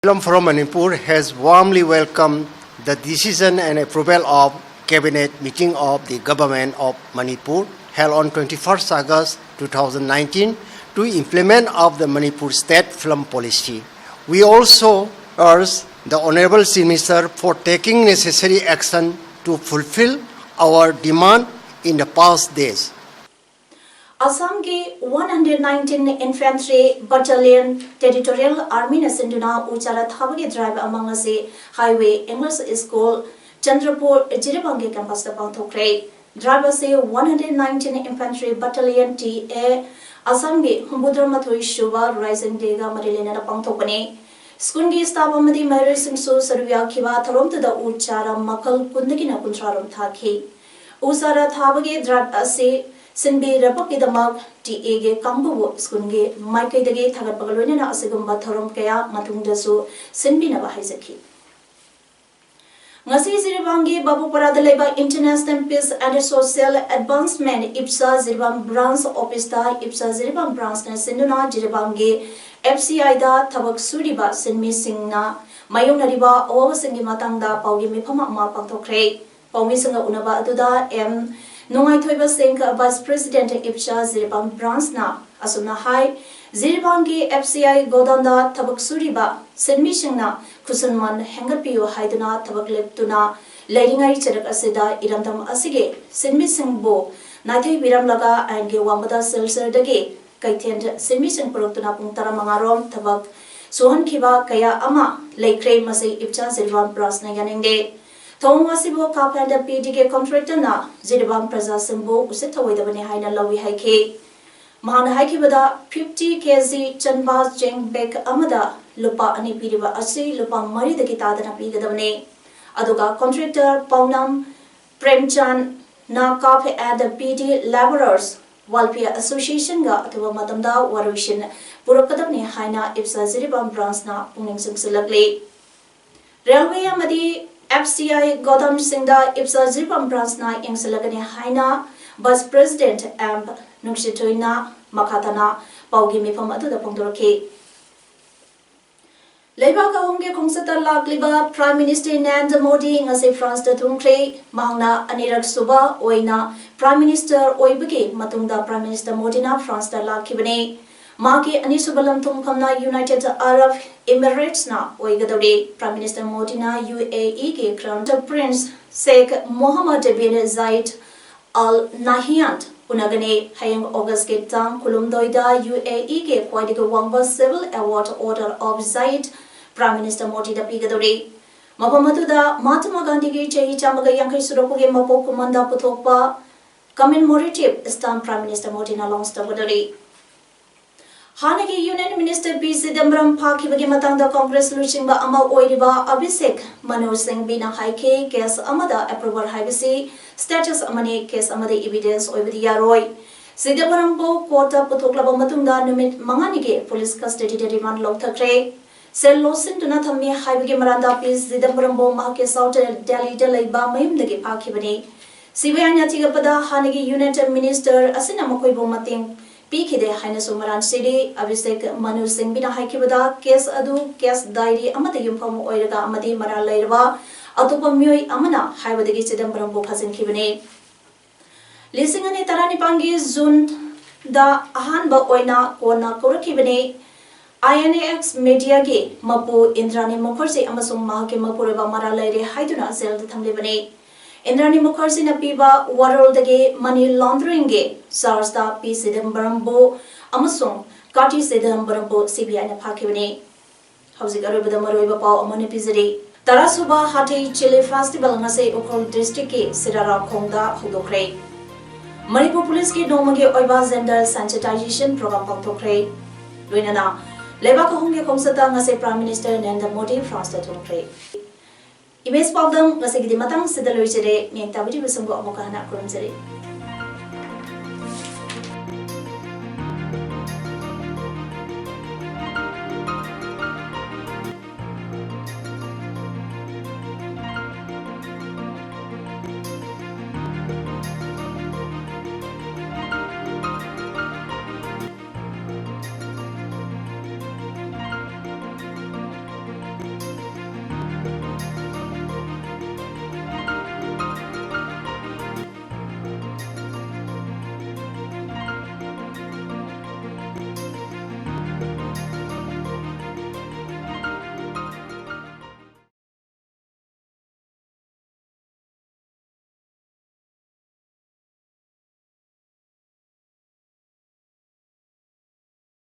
Film Forum Manipur has warmly welcomed the decision and approval of Cabinet meeting of the Government of Manipur held on twenty-first August two thousand nineteen to implement of the Manipur State Film Policy. We also urge the Honorable Chief Minister for taking necessary action to fulfill our demand in the past days. ꯑꯁꯥꯝꯒꯤ one hundred nineteen Infantry Battalion Territorial Army ꯅ ꯁꯤꯟꯗꯨꯅ ꯎ ꯆꯥꯔꯥ ꯊꯥꯕꯒꯤ drive ꯑꯃ ꯉꯁꯤ Highway English School, Chandrapur, ꯖꯤꯔꯤꯕꯥꯝꯒꯤ campus ꯇ ꯄꯥꯡꯊꯣꯛꯈ꯭ꯔꯦ꯫ Drive ꯑꯁꯤ one hundred nineteen Infantry Battalion T A, ꯑꯁꯥꯝꯒꯤ ꯍꯨꯝꯐꯨꯇꯔꯥꯃꯥꯊꯣꯏ ꯁꯨꯕ Rising Day ꯒ ꯃꯔꯤ ꯂꯩꯅꯅ ꯄꯥꯡꯊꯣꯛꯄꯅꯤ꯫ School ꯒꯤ staff ꯑꯃꯗꯤ ꯃꯍꯩꯔꯣꯏꯁꯤꯡꯁꯨ ꯁꯔꯨꯛ ꯌꯥꯈꯤꯕ ꯊꯧꯔꯝꯗꯨꯗ ꯎ ꯆꯥꯔꯥ ꯃꯈꯜ ꯀꯨꯟꯗꯒꯤꯅ ꯀꯨꯟꯊ꯭ꯔꯥ ꯔꯣꯝ ꯊꯥꯈꯤ꯫ ꯎ ꯆꯥꯔꯥ ꯊꯥꯕꯒꯤ drive ꯑꯁꯤ ꯁꯤꯟꯕꯤꯔꯛꯄꯒꯤꯗꯃꯛ T A ꯒꯤ ꯀꯥꯡꯕꯨꯕꯨ school ꯒꯤ ꯃꯥꯏꯀꯩꯗꯒꯤ ꯊꯥꯒꯠꯄꯒ ꯂꯣꯏꯅꯅ ꯑꯁꯤꯒꯨꯝꯕ ꯊꯧꯔꯝ ꯀꯌꯥ ꯃꯇꯨꯡꯗꯁꯨ ꯁꯤꯟꯕꯤꯅꯕ ꯍꯥꯏꯖꯈꯤ꯫ ꯉꯁꯤ ꯖꯤꯔꯤꯕꯥꯝꯒꯤ ꯕꯥꯕꯨꯄꯥꯔꯥꯗ ꯂꯩꯕ International Peace and Social Advancement ꯏꯞꯁꯥ Jiribam Branch Officeꯇ ꯏꯞꯁꯥ Jiribam Branchꯅ ꯁꯤꯟꯗꯨꯅ ꯖꯤꯔꯤꯕꯥꯝꯒꯤ F C Iꯗ ꯊꯕꯛ ꯁꯨꯔꯤꯕ ꯁꯤꯟꯃꯤꯁꯤꯡꯅ ꯃꯥꯌꯣꯛꯅꯔꯤꯕ ꯑꯋꯥꯕꯁꯤꯡꯒꯤ ꯃꯇꯥꯡꯗ ꯄꯥꯎꯒꯤ ꯃꯤꯐꯝ ꯑꯃ ꯄꯥꯡꯊꯣꯛꯈ꯭ꯔꯦ꯫ ꯄꯥꯎꯃꯤꯁꯤꯡꯒ ꯎꯅꯕ ꯑꯗꯨꯗ ꯑꯦꯝ ꯅꯨꯡꯉꯥꯏꯊꯣꯏꯕ ꯁꯤꯡ, Vice President ꯏꯞꯁꯥ ꯖꯤꯔꯤꯕꯥꯝ Branchꯅ ꯑꯁꯨꯝꯅ ꯍꯥꯏ, ꯖꯤꯔꯤꯕꯥꯝꯒꯤ F C I godownꯗ ꯊꯕꯛ ꯁꯨꯔꯤꯕ ꯁꯤꯟꯃꯤꯁꯤꯡꯅ ꯈꯨꯠꯁꯨꯃꯟ ꯍꯦꯟꯒꯠꯄꯤꯌꯨ ꯍꯥꯏꯗꯨꯅ ꯊꯕꯛ ꯂꯦꯞꯇꯨꯅ ꯂꯩꯔꯤꯉꯩ ꯆꯔꯛ ꯑꯁꯤꯗ ꯏꯔꯝꯗꯝ ꯑꯁꯤꯒꯤ ꯁꯤꯟꯃꯤꯁꯤꯡꯕꯨ ꯅꯥꯊꯩꯕꯤꯔꯝꯂꯒ ꯑꯥꯏꯟꯒꯤ ꯋꯥꯡꯃꯗ ꯁꯤꯜꯆꯔꯗꯒꯤ ꯀꯩꯊꯦꯜꯗ ꯁꯤꯟꯃꯤꯁꯤꯡ ꯄꯨꯔꯛꯇꯨꯅ ꯄꯨꯡ ꯇꯔꯥꯃꯉꯥ ꯔꯣꯝ ꯊꯕꯛ ꯁꯨꯍꯟꯈꯤꯕ ꯀꯌꯥ ꯑꯃ ꯂꯩꯈ꯭ꯔꯦ꯫ ꯃꯁꯤ ꯏꯞꯁꯥ ꯖꯤꯔꯤꯕꯥꯝ Branchꯅ ꯌꯥꯅꯤꯡꯗꯦ꯫ ꯊꯧꯑꯣꯡ ꯑꯁꯤꯕꯨ ꯀꯥꯞꯍꯟꯗ ꯄꯤꯗꯤꯒꯦ contractorꯅ ꯖꯤꯔꯤꯕꯥꯝ ꯄ꯭ꯔꯖꯥꯁꯤꯡꯕꯨ ꯎꯁꯤꯠ ꯊꯧꯑꯣꯏꯗꯕꯅꯤ ꯍꯥꯏꯅ ꯂꯧꯏ ꯍꯥꯏꯈꯤ꯫ ꯃꯍꯥꯛꯅ ꯍꯥꯏꯈꯤꯕꯗ, fifty K G ꯆꯟꯕ ꯆꯦꯡ bag ꯑꯃꯗ ꯂꯨꯄꯥ ꯑꯅꯤ ꯄꯤꯔꯤꯕ ꯑꯁꯤ ꯂꯨꯄꯥ ꯃꯔꯤꯗꯒꯤ ꯇꯥꯗꯅ ꯄꯤꯒꯗꯕꯅꯤ꯫ ꯑꯗꯨꯒ contractor ꯄꯥꯎꯅꯝ ꯄ꯭ꯔꯦꯝꯆꯥꯟꯗꯅ ꯀꯥꯞꯍꯟꯗ ꯄꯤꯗꯤ labourers welfare associationꯒ ꯑꯊꯨꯕ ꯃꯇꯝꯗ ꯋꯥꯔꯣꯏꯁꯤꯟ ꯄꯨꯔꯛꯀꯗꯕꯅꯤ ꯍꯥꯏꯅ ꯏꯞꯁꯥ ꯖꯤꯔꯤꯕꯥꯝ Branchꯅ ꯄꯨꯛꯅꯤꯡ ꯆꯤꯡꯁꯤꯜꯂꯛꯂꯤ꯫ Railway ꯑꯃꯗꯤ F C I godownꯁꯤꯡꯗ ꯏꯞꯁꯥ ꯖꯤꯔꯤꯕꯥꯝ Branchꯅ ꯌꯦꯡꯁꯤꯜꯂꯒꯅꯤ ꯍꯥꯏꯅ Vice President ꯑꯦꯝ ꯅꯨꯡꯁꯤꯊꯣꯏꯅ ꯃꯈꯥ ꯇꯥꯅ ꯄꯥꯎꯒꯤ ꯃꯤꯐꯝ ꯑꯗꯨꯗ ꯐꯣꯡꯗꯣꯔꯛꯈꯤ꯫ ꯂꯩꯕꯥꯛ ꯑꯍꯨꯝꯒꯤ ꯈꯣꯡꯆꯠꯇ ꯂꯥꯛꯂꯤꯕ Prime Minister ꯅꯔꯦꯟꯗ꯭ꯔ ꯃꯣꯗꯤ ꯉꯁꯤ Franceꯇ ꯊꯨꯡꯈ꯭ꯔꯦ꯫ ꯃꯍꯥꯛꯅ ꯑꯅꯤꯔꯛ ꯁꯨꯕ ꯑꯣꯏꯅ Prime Minister ꯑꯣꯏꯕꯒꯤ ꯃꯇꯨꯡꯗ Prime Minister ꯃꯣꯗꯤꯅ Franceꯇ ꯂꯥꯛꯈꯤꯕꯅꯤ꯫ ꯃꯍꯥꯛꯀꯤ ꯑꯅꯤꯁꯨꯕ ꯂꯝꯊꯨꯡꯐꯝꯅ United Arab Emiratesꯅ ꯑꯣꯏꯒꯗꯧꯔꯤ꯫ Prime Minister ꯃꯣꯗꯤꯅ UAEꯒꯤ Crown Prince Sheikh Mohammed bin Zayed Al Nahyan ꯎꯅꯒꯅꯤ꯫ ꯍꯌꯦꯡ Augustꯀꯤ ꯇꯥꯡ ꯀꯨꯟꯍꯨꯝꯗꯣꯏꯗ UAEꯒꯤ ꯈ꯭ꯋꯥꯏꯗꯒꯤ ꯋꯥꯡꯕ civil award Order of Zayed Prime Minister ꯃꯣꯗꯤꯗ ꯄꯤꯒꯗꯧꯔꯤ꯫ ꯃꯐꯝ ꯑꯗꯨꯗ ꯃꯍꯥꯇꯃꯥ ꯒꯥꯟꯙꯤꯒꯤ ꯆꯍꯤ ꯆꯥꯝꯃꯒ ꯌꯥꯡꯈꯩ ꯁꯨꯔꯛꯄꯒꯤ ꯃꯄꯣꯛ ꯀꯨꯝꯑꯣꯟꯗ ꯄꯨꯊꯣꯛꯄ commemorative stamp Prime Minister ꯃꯣꯗꯤꯅ launch ꯇꯧꯒꯗꯧꯔꯤ꯫ ꯍꯥꯟꯅꯒꯤ Union Minister ꯄꯤ ꯆꯤꯗꯝꯕꯔꯝ ꯐꯥꯈꯤꯕꯒꯤ ꯃꯇꯥꯡꯗ Congress ꯂꯨꯆꯤꯡꯕ ꯑꯃ ꯑꯣꯏꯔꯤꯕ ꯑꯚꯤꯁꯦꯛ ꯃꯅꯨ ꯁꯤꯡꯚꯤꯅ ꯍꯥꯏꯈꯤ, case ꯑꯃꯗ approval ꯍꯥꯏꯕꯁꯤ status ꯑꯃꯅꯤ, case ꯑꯃꯗ evidence ꯑꯣꯏꯕꯗꯤ ꯌꯥꯔꯣꯏ꯫ ꯆꯤꯗꯝꯕꯔꯝꯕꯨ courtꯇ ꯄꯨꯊꯣꯛꯂꯕ ꯃꯇꯨꯡꯗ ꯅꯨꯃꯤꯠ ꯃꯉꯥꯅꯤꯒꯤ police custodyꯗ remand ꯂꯧꯊꯈ꯭ꯔꯦ꯫ ꯁꯦꯜ ꯂꯣꯠꯁꯤꯟꯗꯨꯅ ꯊꯝꯃꯤ ꯍꯥꯏꯕꯒꯤ ꯃꯔꯥꯜꯗ ꯄꯤ ꯆꯤꯗꯝꯕꯔꯝꯕꯨ ꯃꯍꯥꯛꯀꯤ ꯁꯥꯎꯠ ꯗꯦꯜꯂꯤꯗ ꯂꯩꯕ ꯃꯌꯨꯝꯗꯒꯤ ꯐꯥꯈꯤꯕꯅꯤ꯫ ꯁꯤꯕꯤꯑꯥꯏꯅ ꯊꯤꯒꯠꯄꯗ ꯍꯥꯟꯅꯒꯤ ꯌꯨꯅꯥꯏꯇꯦꯗ ꯃꯤꯅꯤꯁꯇꯔ ꯑꯁꯤꯅ ꯃꯈꯣꯏꯕꯨ ꯃꯇꯦꯡ ꯄꯤꯈꯤꯗꯦ ꯍꯥꯏꯅꯁꯨ ꯃꯔꯥꯜ ꯁꯤꯔꯤ꯫ ꯑꯚꯤꯁꯦꯛ ꯃꯅꯨ ꯁꯤꯡꯕꯤꯅ ꯍꯥꯏꯈꯤꯕꯗ ꯀꯦꯁ ꯑꯗꯨ ꯀꯦꯁ ꯗꯥꯏꯔꯤ ꯑꯃꯗ ꯌꯨꯝꯐꯝ ꯑꯣꯏꯔꯒ ꯑꯃꯗꯤ ꯃꯔꯥꯜ ꯂꯩꯔꯕ ꯑꯇꯣꯞꯄ ꯃꯤꯑꯣꯏ ꯑꯃꯅ ꯍꯥꯏꯕꯗꯒꯤ ꯆꯤꯗꯝꯕꯔꯝꯕꯨ ꯐꯥꯖꯤꯟꯈꯤꯕꯅꯤ꯫ ꯂꯤꯁꯤꯡ ꯑꯅꯤ ꯇꯔꯥꯅꯤꯄꯥꯟꯒꯤ ꯖꯨꯟꯗ ꯑꯍꯥꯟꯕ ꯑꯣꯏꯅ ꯀꯣꯟꯅ ꯀꯧꯔꯛꯈꯤꯕꯅꯤ꯫ ꯑꯥꯏ ꯑꯦꯟ ꯑꯦ ꯑꯦꯛꯁ ꯃꯦꯗꯤꯌꯥꯒꯤ ꯃꯄꯨ ꯏꯟꯗ꯭ꯔꯥꯅꯤ ꯃꯨꯈꯔꯖꯤ ꯑꯃꯁꯨꯡ ꯃꯍꯥꯛꯀꯤ ꯃꯄꯨꯔꯣꯏꯕ ꯃꯔꯥꯜ ꯂꯩꯔꯦ ꯍꯥꯏꯗꯨꯅ ꯖꯦꯜꯗ ꯊꯝꯂꯤꯕꯅꯤ꯫ ꯏꯟꯗ꯭ꯔꯥꯅꯤ ꯃꯨꯈꯔꯖꯤꯅ ꯄꯤꯕ ꯋꯥꯔꯣꯜꯗꯒꯤ ꯃꯅꯤ ꯂꯣꯟꯗ꯭ꯔꯤꯡꯒꯤ ꯆꯥꯔꯖꯇ ꯄꯤ ꯆꯤꯗꯝꯕꯔꯝꯕꯨ ꯑꯃꯁꯨꯡ ꯀꯥꯔꯇꯤ ꯆꯤꯗꯝꯕꯔꯝꯕꯨ ꯁꯤꯕꯤꯑꯥꯏꯅ ꯐꯥꯈꯤꯕꯅꯤ꯫ ꯍꯧꯖꯤꯛ ꯑꯔꯣꯏꯕꯗ ꯃꯔꯨꯑꯣꯏꯕ ꯄꯥꯎ ꯑꯃꯅ ꯄꯤꯖꯔꯤ꯫ ꯇꯔꯥꯁꯨꯕ ꯍꯥꯊꯤ ꯆꯤꯂꯤ ꯐꯦꯁꯇꯤꯚꯦꯜ ꯉꯁꯤ ꯎꯈ꯭ꯔꯨꯜ ꯗꯤꯁꯇ꯭ꯔꯤꯛꯀꯤ ꯁꯤꯔꯥꯔꯥꯈꯣꯡꯗ ꯍꯧꯗꯣꯛꯈ꯭ꯔꯦ꯫ ꯃꯅꯤꯄꯨꯔ ꯄꯨꯂꯤꯁꯀꯤ ꯅꯣꯡꯃꯒꯤ ꯑꯣꯏꯕ ꯖꯦꯟꯗꯔ ꯁꯦꯟꯁꯤꯇꯥꯏꯖꯦꯁꯟ ꯄ꯭ꯔꯣꯒ꯭ꯔꯥꯝ ꯄꯥꯡꯊꯣꯛꯈ꯭ꯔꯦ꯫ ꯂꯣꯏꯅꯅ ꯂꯩꯕꯥꯛ ꯑꯍꯨꯝꯒꯤ ꯈꯣꯡꯆꯠꯇ ꯉꯁꯤ ꯄ꯭ꯔꯥꯏꯝ ꯃꯤꯅꯤꯁꯇꯔ ꯅꯔꯦꯟꯗ꯭ꯔ ꯃꯣꯗꯤ ꯐ꯭ꯔꯥꯟꯁꯇ ꯊꯨꯡꯈ꯭ꯔꯦ꯫ ꯏꯃꯦꯖ ꯄꯥꯎꯗꯝ ꯉꯁꯤꯒꯤꯗꯤ ꯃꯇꯥꯡꯁꯤꯗ ꯂꯣꯏꯖꯔꯦ꯫ ꯃꯤꯌꯦꯡ ꯇꯥꯕꯤꯔꯤꯕꯁꯤꯡꯕꯨ ꯑꯃꯨꯛꯀ ꯍꯟꯅ ꯈꯨꯔꯨꯝꯖꯔꯤ꯫